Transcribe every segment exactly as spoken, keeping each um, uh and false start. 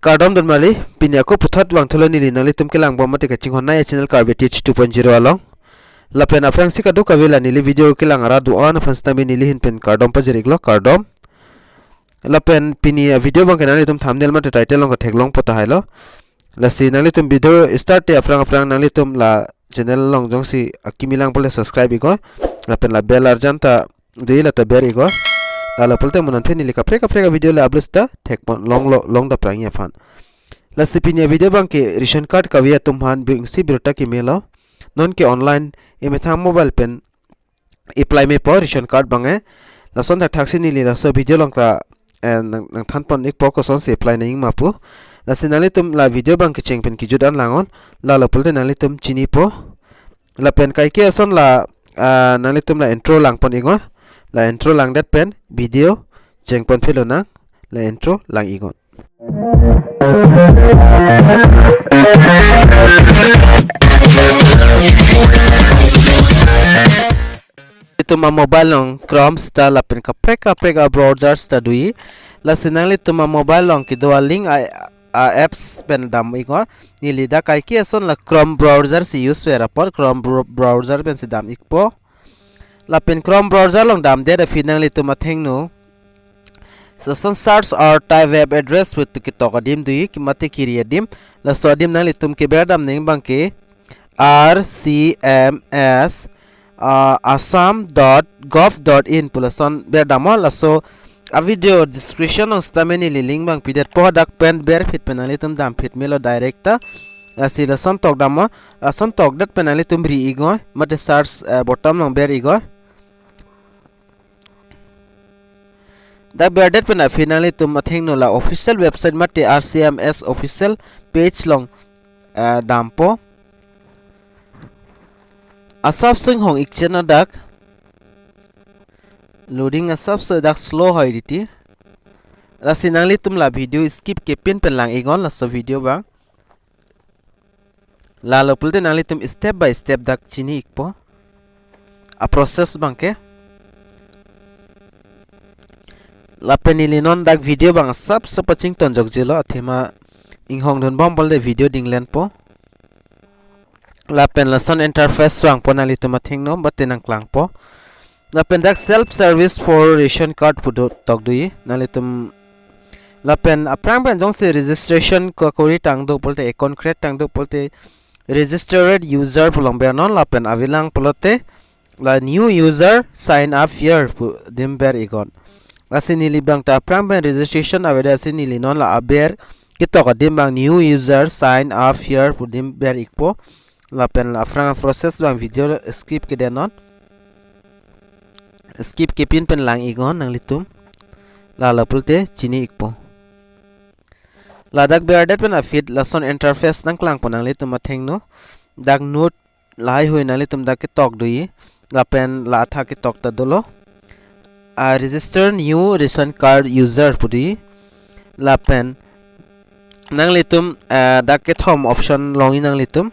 Kardom don mali, pini ako puthot vangthulo neli nanglitum kelang bom mate kachinghon nai channel Karbi Teach two point zero along. Lapen aphrangsi kadokave la neli video kelang arat do-an aphan sitame neli ahin pen kardom pajir-iklo, kardom. Lapen pini a video abangke nanglitum thumbnail mate title along katheklongpo tahai lo. Lasi nanglitum video start te aphrang aphrang nanglitum la channel along jongsi akimi lang pulote subscribe-iknon. Lapen la bell arjan ta dei, la ta ber-iknon. Lalo pulote mo non pen neli kaprek kaprek a video le upload ta thekpon longlo, long daprang aphan. Lasi pini a video abangke ration card kave atum aphan bingsi birta kemelo. Nonke online emethang mobile pen apply mepo ration card abangke. Lason thakthak si neli laso video along ta, eh, nang, nangthanpon-ikpo kosonsi apply nangji ma pu. Lasi nanglitum la video abangke cheng pen kejut an langnon. Lalo pulote nanglitum chinipo. Lapen kaike ason la, ah, nanglitum la intro langpon-iknon. La intro langdet pen video chengpon phelo nang. La intro lang-iknon. Itum a mobile along Chrome sita lapen kaprek kaprek a browser sita do-i. Lasi nanglitum a mobile along kedo a link a, a apps pen dam-iknon. Neli dak kaike ason la Chrome browser si use ver apot Chrome bro-, browser pensi dam-ikpo. Lapen Chrome browser along damdet aphi nanglitum athengno, lason search or type web address pu ketok adim do-i, kemate kiri adim. Laso adim nanglitum keber dam nangji abangke R C M S, ah, assam dot gov dot in pu lason ber damnon. Laso a video description along sitame neli link abang pidetpo, dak pen berphit pen nanglitum damphit melo direct ta. Lasi lason tok damnon, lason tokdet pen nanglitum ri-iknon, mate search, eh, bottom along ber-iknon. Dak berdet pen aphi nanglitum athengno la official website mate R C M S official page along, eh, dampo. Asap sing hong-ik chenlo dak. Loading asap so dak slow hoi riti. Lasi nanglitum la video skip kepin pen lang-iknon laso video abang. Lalo pulote nanglitum step by step dak chini-ikpo a process abangke. Lapen neli non dak video abang asap so pachington jokjelo, athema inghong dunbom pulote video dinglenpo. Lapen lason interface vangpo nanglitum athengno, mate nangklangpo. Lapen dak self service for ration card pu do tok do-i nanglitum. Lapen aphrang pen jongsi registration ko kori tangdo pulote, account create tangdo pulote registered user pu along bernon, lapen avelang pulote la new user sign up here pu adim ber-iknon. Lasi neli abang ta aphrang pen registration avedet si neli non la aber ketok adim abang new user sign up here pu adim ber-ikpo. Lapen la aphrang a process abang video skip kedenon. Skip kepin pen lang-iknon nanglitum. Lalo pulote chini-ikpo. Ladak berdet pen aphi lason interface nangklangpo nanglitum athengno. Dak note lahai hui nanglitum dak ketok do-i. Lapen la athak ketok ta dolo. Ah, register new ration card user pu do-i. Lapen nanglitum, eh, dak kethom option longji nanglitum.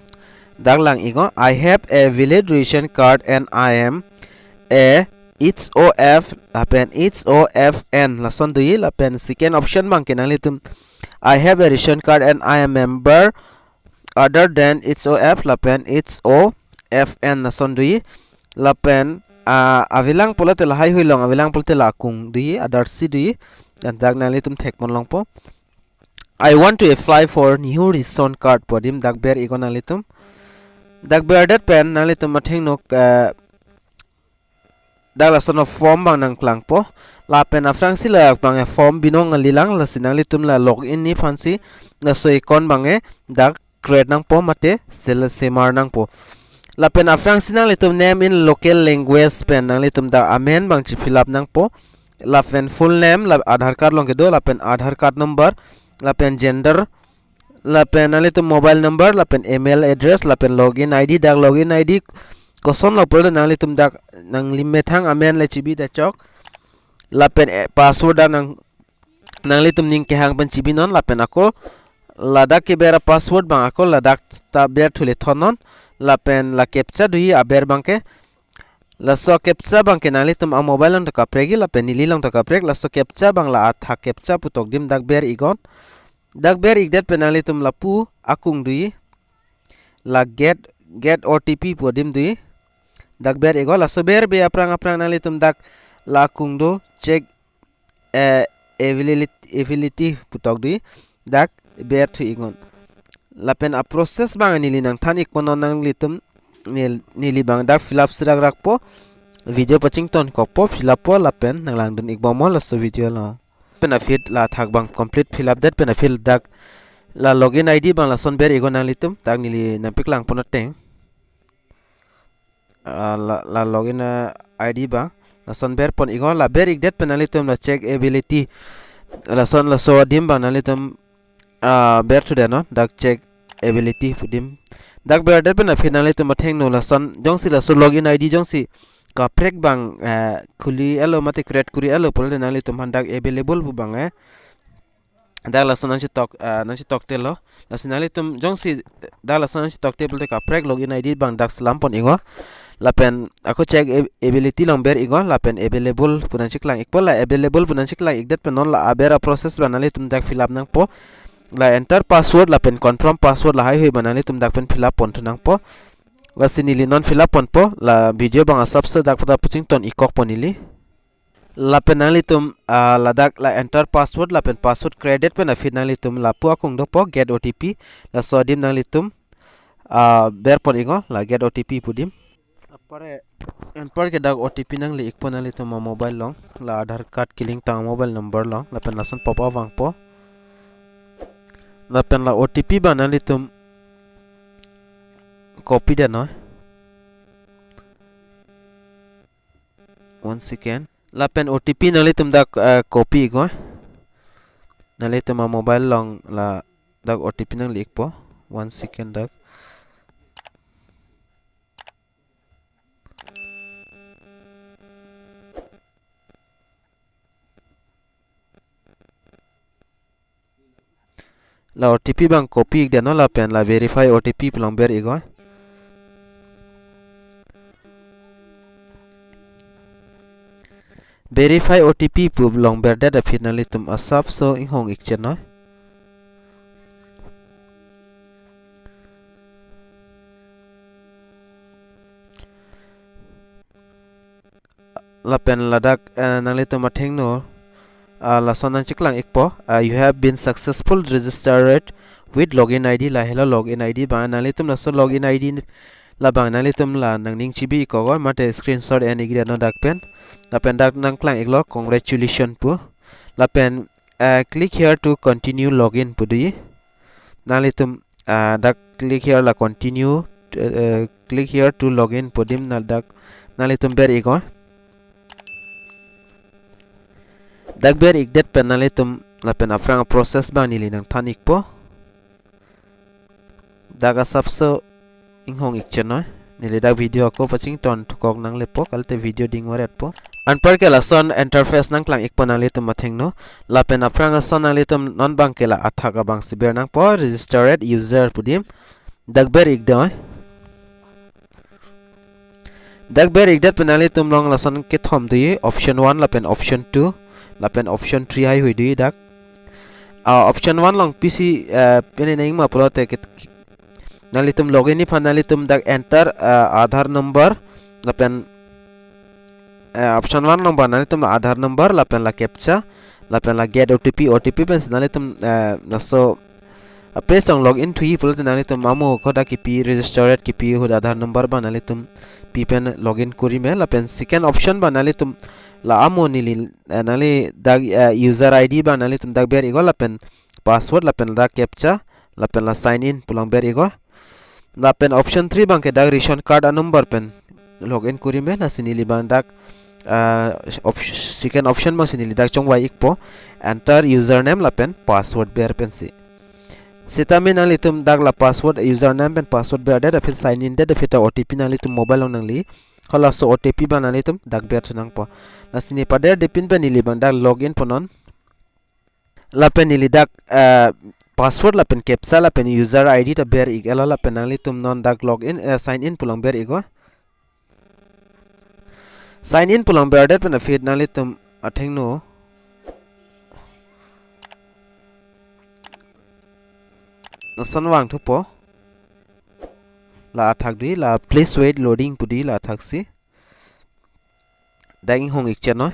Dak lang-iknon, "I have a valid ration card and I am a H O F," lapen H O F N lason do-i. Lapen second option abangke nanglitum, "I have a ration card and I am member other than H O F," lapen H O F N lason do-i. Lapen, ah, avelang pulote lahai hui along, avelang pulote la akung do-i, other si do-i. Lapen dak nanglitum thekpon longpo. "I want to apply for new ration card" pu adim dak ber-iknon nanglitum. Dak berdet pen nanglitum athengno, eh, dak lason a form abang nangklangpo. Lapen aphrangsi la abang form binong kalilang, lasi nanglitum la login ji aphansi laso account abangke dak create nangpo mate sel semar nangpo. Lapen aphrangsi nanglitum name in local language pen nanglitum dak amen abang chi fill up nangpo. Lapen full name, la Aadhaar card along kedo, lapen Aadhaar card number, lapen gender, lapen nanglitum mobile number, lapen email address, lapen login I D, dak login I D kosonlo pulote nanglitum dak nangli methang amen le chibi dachok. Lapen, eh, password dak nang, nanglitum ning kehang pen chibinon, lapen ako ladak keber a password abang ako ladak ta berthu le thonnon. Lapen la captcha do-i aber abangke. Laso captcha abangke nanglitum a mobile along ta kaprekji, lapen neli along ta kaprek. Laso captcha abang la athak captcha pu tok adim dak ber-iknon. Dak ber-ikdet pen nanglitum lapu akung do-i. La get, get O T P pu adim do-i. Dak ber-iknon, laso berbe aphrang aphrang nanglitum dak la akung do check, eh, availability, availability pu tok do-i. Dak berthu-iknon. Lapen a-process abang neli nangthan-ikpo, non nanglitum nel-, neli abang dak fill up si rakrakpo. Video pachingtonkokpo, fill up po lapen nanglangdun-ikbomnon laso video along. Pen aphi la athak abang complete fill up det pen aphi dak la login I D abang lason ber-iknon nanglitum, dak neli nangpaklangpon ateng. Ah, la, la login, ah, I D abang lason berpon-iknon, la ber-ikdet pen nanglitum la check availability, lason laso adim abang nanglitum, ah, berthu det non, dak check availability pu adim. Dak berdet pen aphi nanglitum athengno lason jongsi laso login I D jongsi kaprek abang, eh, khuli-etlo mate create kuri-etlo pulote nanglitum aphan dak available pu abang, eh, dak lason nangchetok, eh, nangchetoktelo. Lasi nanglitum jongsi dak lason nangchetokte pulote kaprek login I D abang dak selampon-iknon. Lapen ako check a-, availability along ber-iknon, lapen available pu nangcheklang-ikpo, la available pu nangcheklang-ikdet pen non la aber a-process abang nanglitum dak fill up nangpo. La enter password lapen confirm password lahaihui abang nanglitum dak pen fill up ponthu nangpo. Lasi neli non fill up ponpo, la video abang asapso dak pada pachington-ikkokpo neli. Lapen nanglitum, ah, ladak la enter password lapen password create det pen aphi nanglitum lapu akung dopo get O T P, laso adim nanglitum, ah, berpon-iknon, la get O T P pu adim. Apare, anparke dak O T P nangle-ikpo nanglitum a-mobile along, la Aadhaar card kelink tang mobile number along, lapen lason pop up vangpo. Lapen la O T P abang nanglitum copy det non. One second. Lapen O T P nanglitum dak, eh, copy-iknon. Nanglitum a-mobile along ladak O T P nangle-ikpo. One second dak. La O T P abang copy-ik det non lapen la verify O T P pu along ber-iknon. Verify O T P pu along berdet aphi nanglitum asapso inghong-ik chet non. Lapen ladak, eh, nanglitum athengno, ah, lason nangcheklang-ikpo, ah, "You have been successful registered with login I D," lahelo login I D abang. Nanglitum laso login I D labang nanglitum la nangning chibi-iknon mate screenshot en-ik det non dak pen. Lapen dak nangklang-iklo congratulations pu. Lapen, eh, "Click here to continue login" pu do-i. Nanglitum, ah, dak click here la continue, eh, eh, "Click here to login" pu adim na dak nanglitum ber-iknon. Dak ber-ikdet pen nanglitum lapen aphrang a-process abang neli nangthan-ikpo. Dak asapso inghong-ik chet non. Neli dak video ako pachington thukok nanglepo, kalite video dingvaretpo. Anparke lason interface nangklang-ikpo nanglitum athengno. Lapen aphrang ason nanglitum non abangke la athak abang si ber nangpo, registered user pu adim. Dak ber-ik det non. Dak ber-ikdet pen nanglitum along lason kethom do-i, option one lapen option two lapen option three haihui do-i dak. Ah, option one along pisi, eh, pini nangma pulote kit-, nanglitum login aphan nanglitum dak enter, eh, Aadhaar number lapen, eh, option one along abang nanglitum la Aadhaar number lapen la captcha lapen la get O T P, O T P pensi nanglitum, eh, laso a-page along login thuji pulote nanglitum amo kodak kipi, registered kipi ahut Aadhaar number abang nanglitum pi pen login kuri me. Lapen second option abang nanglitum la amo neli, eh, nangli dak, eh, user I D abang nanglitum dak ber-iknon lapen password lapen dak captcha lapen la sign in pu along ber-iknon. Lapen option three abangke dak ration card a-number pen login kuri me, lasi neli abang dak, ah, op-, second option abangsi neli dak chongvai-ikpo, enter username lapen password ber pensi. Sitame nanglitum dak la password, username pen password berdet aphi sign in det aphi ta O T P nanglitum mobile along nangli. Halaso O T P abang nanglitum dak berthu nangpo. Lasi neli paderdepin pen neli abang dak login ponon. Lapen neli dak, eh, password lapen captcha lapen user I D ta ber-ik-etlo lapen nanglitum non dak login, eh, sign in pu along ber-iknon. Sign in pu along berdet pen aphi nanglitum athengno lason vangthupo. La athak dui, la please wait loading pu dui, la athaksi. Dak inghong ik chenoi.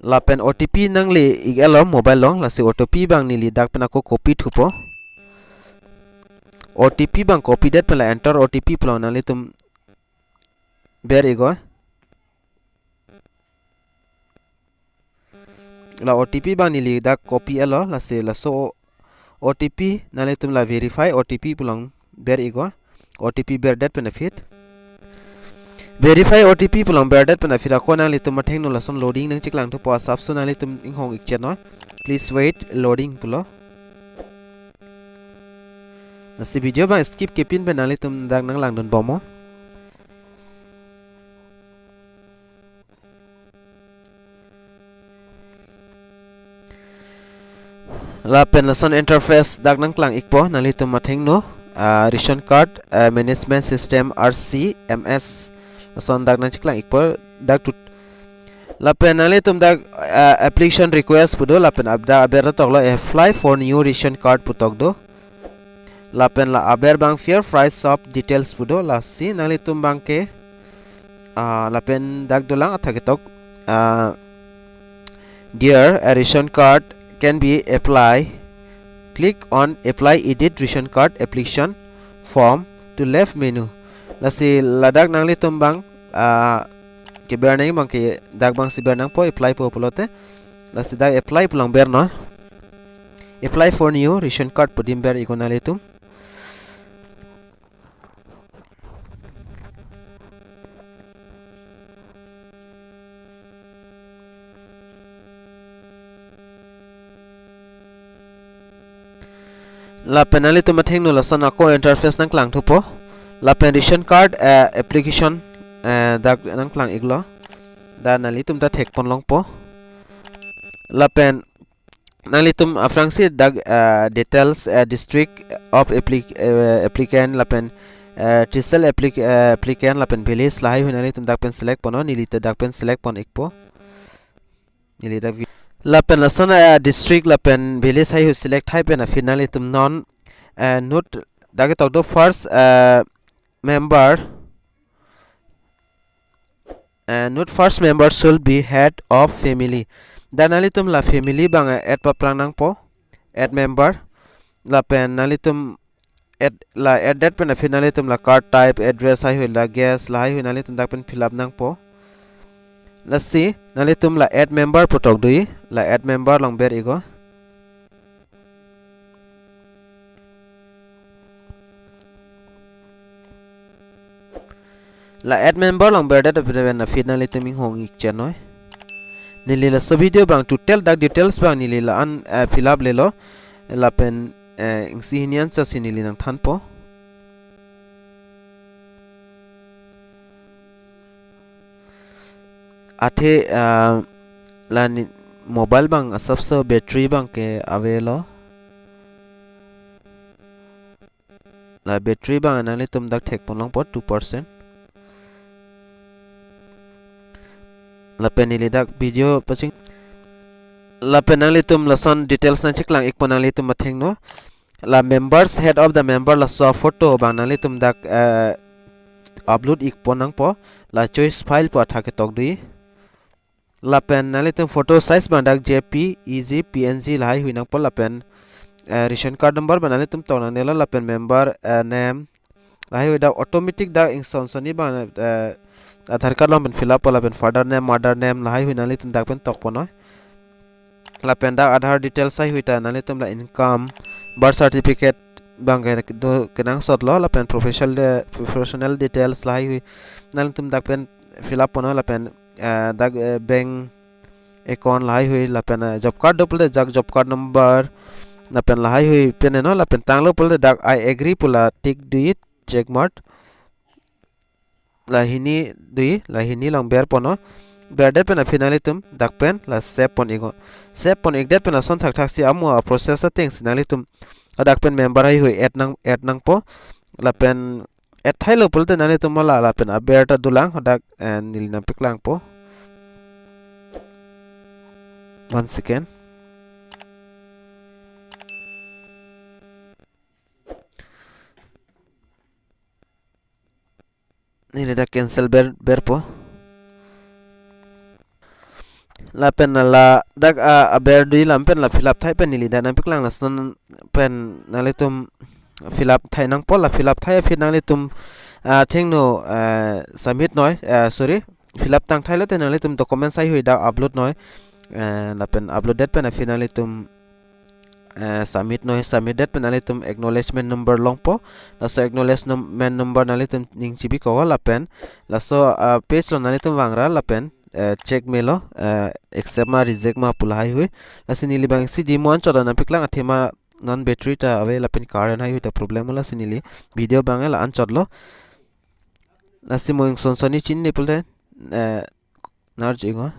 Lapen O T P nangle ik-etlo mobile along, lasi O T P abang neli dak pen ako copy thupo. O T P abang copy det pen la enter O T P pu along nanglitum ber ikoi. La O T P abang neli dak copy-etlo, lasi laso O T P nanglitum la verify O T P pu along ber ikoi. O T P berdet pen aphi. Verify O T P pu along berdet pen aphi ako nanglitum athengno lason loading nangcheklang thupo, asapso nanglitum inghong ik chenoi. Please wait loading pulo. Lasi video abang skip kepin pen nanglitum dak nanglangdun bomnon. Lapen lason interface dak nangklang ikpo, nanglitum athengno, ah, ration card, ah, management system, R C M S, lason dak nangcheklang ikpo, dak tut. Lapen nanglitum dak, ah, application request pu do, lapen abda aber toklo apply for new ration card pu tok do. Lapen la aber abang fair price shop details pu do, lasi nanglitum abangke, ah, lapen dak dolang athak ketok, ah, "Dear, a ration card can be apply. Click on apply edit ration card application form to left menu." Lasi ladak nanglitum abang, ah, keber nangji abangke dak abangsi ber nangpo, apply po pulote. Lasi dak apply pu along bernon. Apply for new ration card pu adim ber iknon nanglitum. Lapen nanglitum athengno lason ako interface nangklang thupo. Lapen ration card, eh, application, eh, dak nangklang iklo. Dak nanglitum ta thekpon longpo. Lapen nanglitum aphrangsi dak, eh, details, eh, district of applic-, eh, applicant lapen, eh, TRICEL applic-, eh, applicant lapen village lahai hui nanglitum dak pen select ponnon, neli ta dak pen select pon ikpo. Neli dak vi-, lapen lason, eh, district lapen village hai hui select hai pen aphi nanglitum non, eh, note dak ketok do first, eh, member, eh, note first member should be head of family. Dak nanglitum la family abang, eh, add paphrang nangpo, add member. Lapen nanglitum add, la add det pen aphi nanglitum la card type, address hai hui, la guest lahai hui nanglitum dak pen fill up nangpo. Lasi nanglitum la add member pu tok dui, la add member along ber iknon. La add member along berdet pen aphi nanglitum inghong ik chenoi. Neli laso video abang total dak details abang neli la-an, eh, fill up lelo. Lapen, eh, isi hini anchotsi neli nangthanpo. Athe, ah, la ne mobile abang asapso battery abangke avelo. La battery abang nanglitum dak thekpon longpo two percent. Lapen neli dak video paching. Lapen nanglitum lason details nangcheklang ikpo nanglitum athengno. La members, head of the member laso photo abang nanglitum dak, eh, upload ikpon nangpo. La choose file pu athak ketok dui. Lapen nanglitum photo size abang dak J P E G, P N G lahai hui nangpo lapen, eh, ration card number abang nanglitum tok nangnelo lapen member, eh, name lahai hui dak automatic dak ingson sonni abang, eh, Aadhaar card along pen fill up po lapen father name, mother name lahai hui nanglitum dak pen tok ponnon. Lapen dak Aadhaar details hai hui ta nanglitum la income, birth certificate abangke do kenangsotlo lapen professional de-, professional details lahai hui nanglitum dak pen fill up ponnon lapen, eh, dak, eh, bank account lahai hui lapen, eh, job card do pulote dak job card number lapen lahai hui pen non lapen tanglo pulote dak I agree pu la tick dui, check mark. La hini dui, la hini along ber ponnon. Berdet pen aphi nanglitum dak pen la save pon iknon. Save pon ikdet pen lason thakthaksi amo a-process atengsi nanglitum ladak pen member hai hui add nang, add nangpo. Lapen add thailo pulote nanglitum la lapen aber ta dolang, hadak, eh, neli nangpaklangpo. One second. Neli dak cancel ber, berpo. Lapen ladak, ah, aber dui alam pen la fill up thai pen neli dak nangpaklang, lason pen nanglitum fill up thai nangpo, la fill up thai aphi nanglitum, ah, thengno, ah, submit noi, ah, sorry, fill up tang thailo te nanglitum document haihui dak upload noi, ah, lapen upload det pen aphi nanglitum, ah, submit noi, submit det pen nanglitum acknowledgement number longpo, laso acknowledgement number nanglitum ning chibiko lapen laso, ah, page along nanglitum vangra lapen, eh, check melo, eh, accept ma reject ma pu lahaihui. Lasi neli abang isi demo anchot nangpaklang, athema non battery ta ave lapen current haihui ta problem lo, lasi neli video abang la anchotlo. Lasi mo ingson soni chinine pulote, eh, nar jingo.